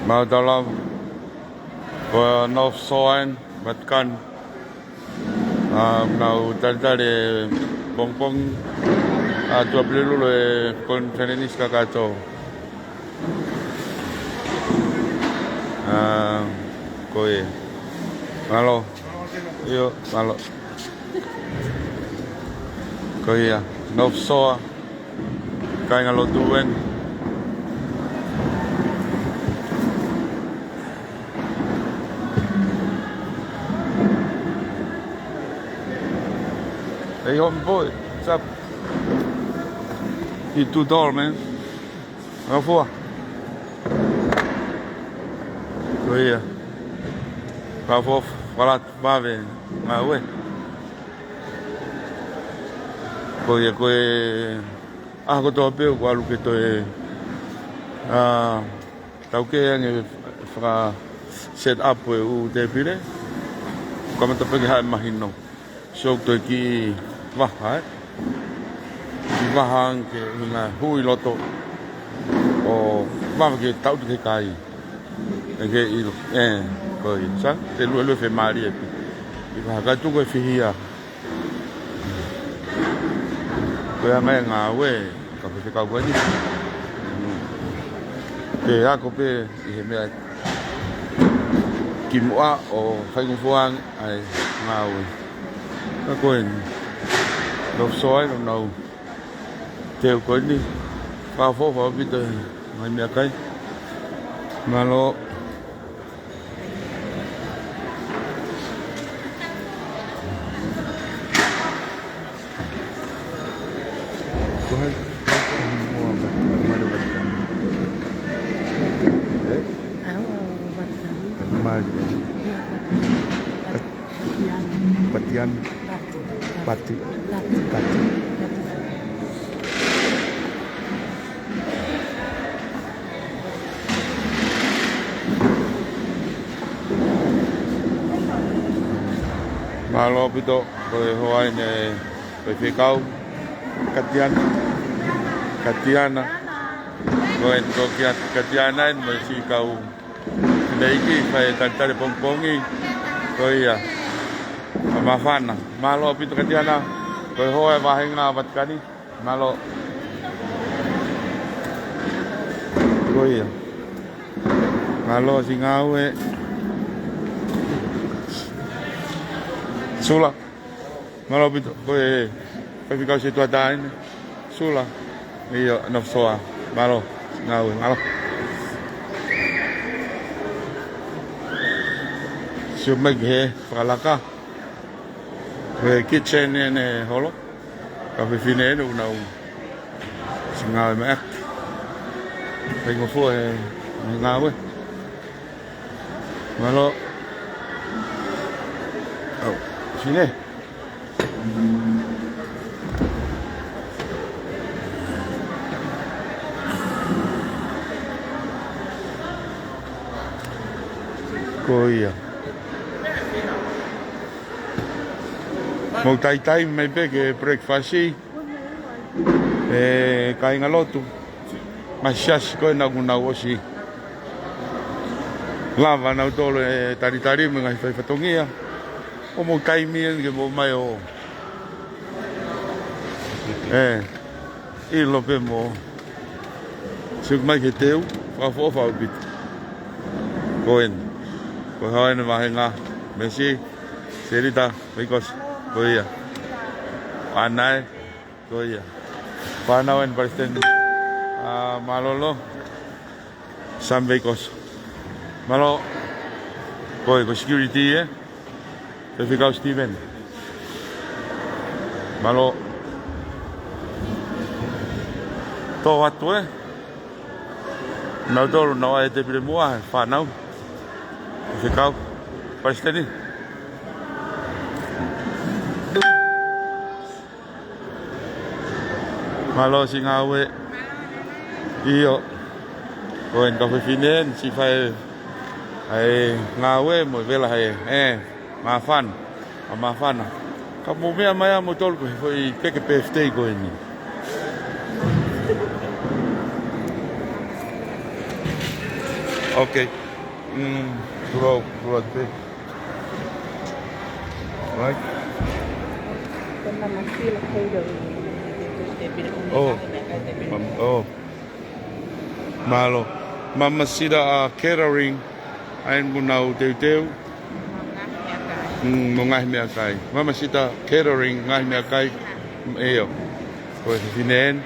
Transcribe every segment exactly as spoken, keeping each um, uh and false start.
Mālō e tau lava. Ko North Shore ʻa Vatikani. ʻA, nau talitali pongipongi ʻa Tuʻapulelulu e konifelenisi kakato. ʻA, ko e. Mālō. ʻIo, mālō. Ko ia, North Shore, kāingalotu eni. Hey, homeboy, what's up? You too tall, man. Ngafua. Ko ia. Ngafua, fakalata vave ngāue. Ko ia, ko e ʻaho kotoa pē ʻoku ʻalu ke toe, ʻa, taukei ange faka-set up e ʻū tēpile. Kamata pē ke haʻu mahino. So, ko e kiʻi vaha, ē? Kiʻi vaha ange ke ʻuhinga hui loto ʻo vave ke tau ke kai. ʻE ke ʻilo, ē, ko ia. Sai, te luelue femālie pē. Kiʻi vaha ka tuku e fihia. Ko e anga e ngāue, ka fefekau ko eni. Ke ako pē ʻi he meʻa kimuʻa ʻo faingofua ange ʻa e ngāue. Ka ko eni. North Shore ʻa e nau teu ko eni. Fakaʻofoʻofa ʻaupito e ngaahi meʻakai. Mālō. Go ahead. Mali. Patian. Pati. Pati. Mālō ʻaupito, ko e hoa eni e faifekau, Katiana, Katiana, ko e toki a Katiana eni mo e siʻi kau fineʻeiki, fai e talitali pongipongi, ko ia, ʻa Mafana. Mālō ʻaupito Katiana, ko e hoa e vāhenga Vatikani. Mālō. Ko ia. Mālō siʻi ngāue. Sula. Mālō ʻaupito. Ko e faifekau setuata eni. Sula. ʻIo, North Shore. Mālō siʻi ngāue. Mālō. Sio mai ki he fakalaka. Ko e kitchen eni e holo. Kau fefine eni ʻoku nau siʻi ngāue mai ʻaki. Faingofua e ngāue. Mālō. ʻAu, fine. Ko ia. Mou taimi mai pē ke breakfast e kāingalotu. Ngaahi siasi ko ena ʻoku nau ʻosi lava nautolu e talitali mo e ngaahi fai fatongia. ʻO mou taimi eni ke mou mai ʻo, ē, ʻilo pē mo sio mai ki he teu, fakaʻofoʻofa ʻaupito. Ko eni. Ko e hoa eni e vāhenga. Mesi, Selita, Veikoso. Ko ia. ʻAna ē. Ko ia. Fānau eni Palesiteni. ʻA, Mālōlō. Sam Veikoso. Mālō. Ko e, ko e security ē. Faifekau Steven. Mālō. Tō atu ē. Nautolu, nau ʻai e tēpile muʻa, fānau. Faifekau. Palesiteni. Mālō siʻi ngāue. ʻIo. Ko eni kau fefine eni, siʻi fai ʻa e ngāue mo e vela he, ē, Mafana. ʻA Mafana. Ka mou meʻa mai ā moutolu ko e foʻi keke birthday ko eni. Okay. Mm, tulou, tulou atu pē. Right. Oh. Mam-, oh. Mālō. Mamasila, uh, Catering. ʻA ia ʻoku nau teuteu. Mm, mo e ngaahi meʻakai. Mamasila Catering, ngaahi meʻakai. ʻIo. Ko e fefine eni.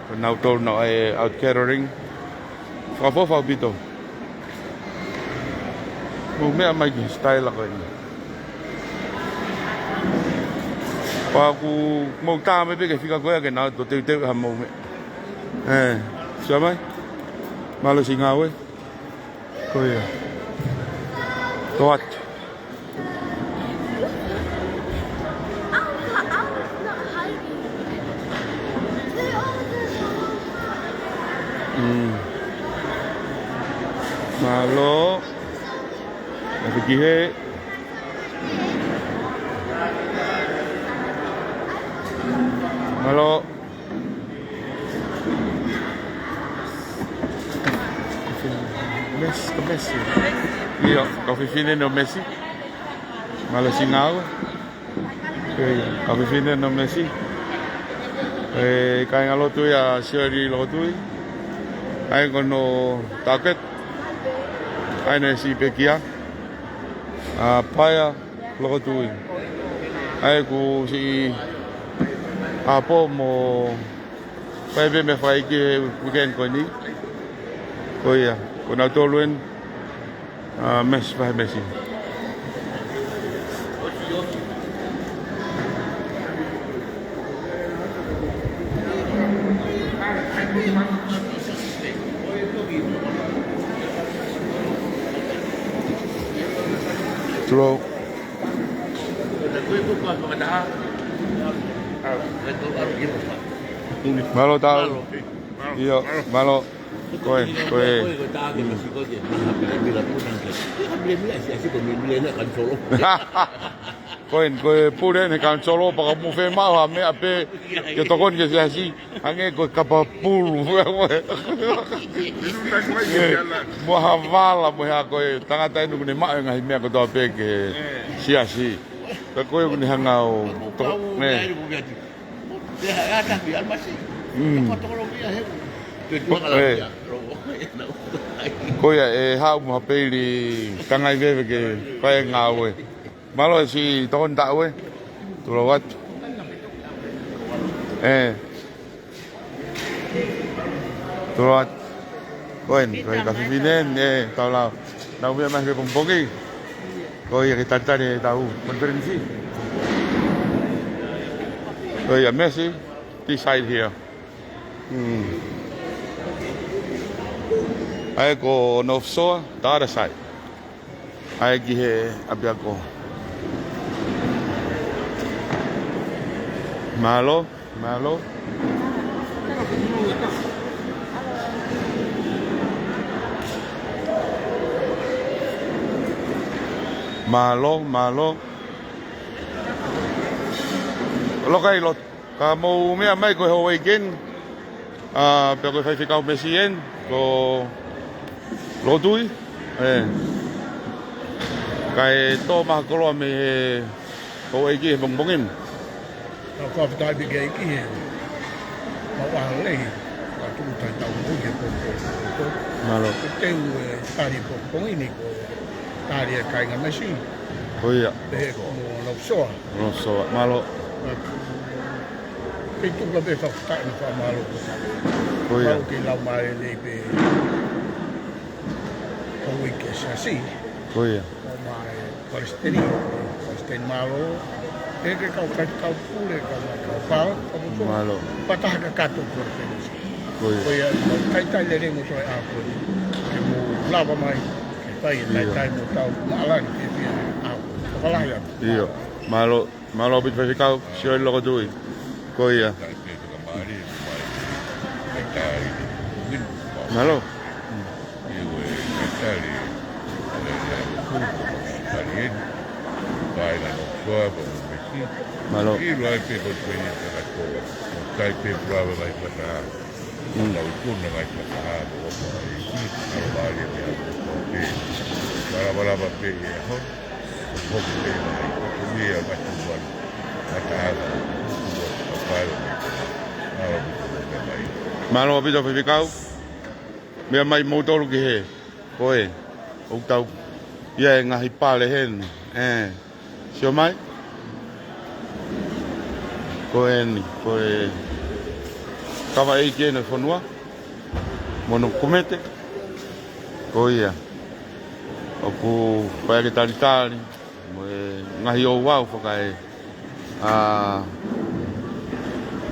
Ko nautolu naʻe ʻai ʻa e catering. Fakaʻofoʻofa ʻaupito. Mou meʻa mai ki he sitaila ko eni. Pea ʻoku mou tā mai pē ki he fika ko ia ke nau toe teuteu ha mou meʻa. ʻE, sio mai. Mālō siʻi ngāue. Ko ia. Tō atu. Mm. Mālō. Atu ki he. Mālō. Mesi, ko Mesi. ʻIo, ko e fefine eni ʻo Mesi. Mālō siʻi ngāue. ʻIo, ko e fefine eni ʻo Mesi. ʻE, kāingalotu ia Sioli Lokotui. ʻA ia ko hono target. ʻA ia naʻe siʻi pekia. ʻA, Paea Lokotui. ʻA ia ʻoku siʻi ʻapo mo fai pē meʻa fakaʻeiki he weekend ko eni. Ko ia, ko nautolu eni, ʻa, Mesi, fai Mesi. Tulou. Mālō tau. ʻIo, mālō. Ko e, ko e. Ko e, ko e pule eni kanisolo pea ka mou fiemaʻu ha meʻa pē ke tokoni ki he siasi. Hangē ko e kapa pulu. Mo ha vala, mo ha ko e tangata eni ʻoku ne maʻu e ngaahi meʻa kotoa pē ki he siasi. Ka ko e ʻoku ne hanga ʻo to-, ne. Mm. Ko ia, ʻe haʻu mo ha peili tangai veve ke fai e ngāue. Mālō e siʻi tokoni taʻu ē. Tulou atu. ʻE. Tulou atu. Ko eni, ko e ka fefine eni, ʻe, tau lau. Nau meʻa mai he pongipongi. Ko ia ke talitali e tau konifelenisi. Ko ia Mesi, this side here. Hmm. ʻA ia ko North Shore, the other side. ʻA ia ki he ʻapiako. Mālō, mālō. Mālō, mālō. Loka ʻi loto. Ka mou meʻa mai ko e Houʻeiki eni, ʻa, pea ko e faifekau Mesi eni, ko Lokotui, ʻe. Kae tō mai ha koloa mei he Houʻeiki he pongipongi ni. Ka fakafetaʻi pē ki he ʻEiki he maʻu ʻaho lelei, ka tuku tai tau mui he pongipongi. Mālō. Ko e teu e tali pongipongi ni ko e tali e kāinga Mesi. Ko ia. Pehē ko North Shore. North Shore. Mālō. Pea tuku pē fakafetaʻi mo e fakamālō. Ko ia. Kau ke lau mai lelei pē Houʻeiki e siasi. Ko ia. Ko mai Palesiteni, Palesiteni mālō. ʻE ke kau kai kau pule, kau mai kau pao, kau moto. Mālō. Pea taha kakato kau pele. Ko ia. Ko ia, talitali lelei mo toe ʻaho ko eni. Ke mou lava mai, ke fai e talitali mo tau, maʻala ni ke fai e ʻaho. Fakalahi atu. ʻIo. Mālō. Mālō ʻaupito faifekau, Sioli Lokotui. Ko ia. Kai pē fakamālō, mai. Kai tali. Mālō. ʻIo, e, kai tali. Kai tali eni. Kai ngā North Shore, pea mo Mesi. Mālō. ʻIlo ai pē ko e pē ni kakato. Kai pē pulava ngai pata. Mm. Tau ikuna ngai pata. Ko e pā e ki, alo mālie pē. Ua lava pē ia ho. Hoki pē mai. Hoki ia mai tuan. Mata ava. Tuan. Kapalo. Mālō pito pē mai. Mālō pito faifekau. Meʻa mai moutolu ki he. Ko e. ʻOku tau. Ia e ngaahi pale heni. ʻE. Sio mai. Ko eni, ko e kava ʻeiki ʻene fonua. Mo hono kumete. Ko ia. ʻOku fai ake talitali. Mo e ngaahi ouau fakae. ʻA,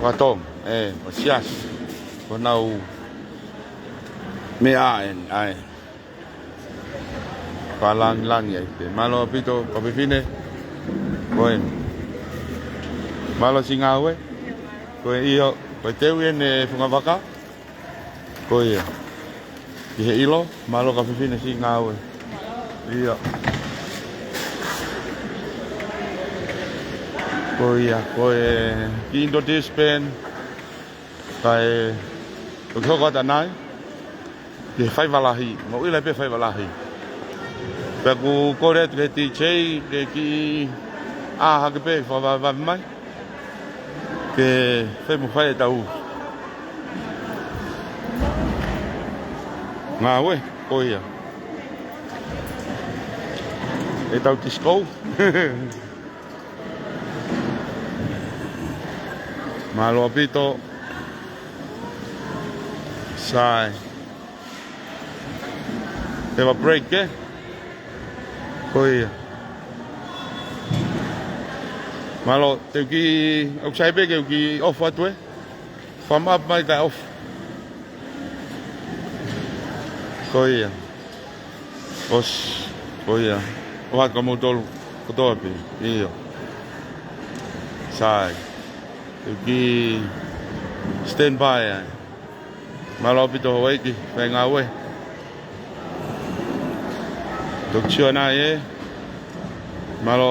ʻa Tonga, ʻe, ʻa Siasi. Ko nau meʻa eni, ʻae. Ka langilangi ai pē. Mālō pito, ka fefine. Ko eni. Mālō siʻi ngāue. Ko e ʻio, ko e teu ʻene fungavaka. Ko ia. Ki he ʻilo, mālō ka fefine siʻi ngāue. ʻIo. Ko ia, ko e kiʻi introduce pē eni. Kae, ʻoku hoko atu ʻanai. Ki he faiva lahi, mo ʻilo pē faiva lahi. Pea ʻoku kole atu ki he D J, ke kiʻi ʻā hake pē, fakavavevave mai. Ke fai mo fai ʻetau. Ngāue, ko ia. ʻEtau disco. Mālō pito. Sai. Te va break, ē? Ko ia. Mālō, te u kiʻi, ʻoku sai pē ke u kiʻi off atu, ē? Warm up mai kae off. Ko ia. ʻOsi, ko ia. ʻOatu ka moutolu kotoa pē. ʻIo. Sai. Te u kiʻi stand by ai. Mālō pito Hawaiʻi, fai ngāue. Toki sio ʻanai ē. Mālō.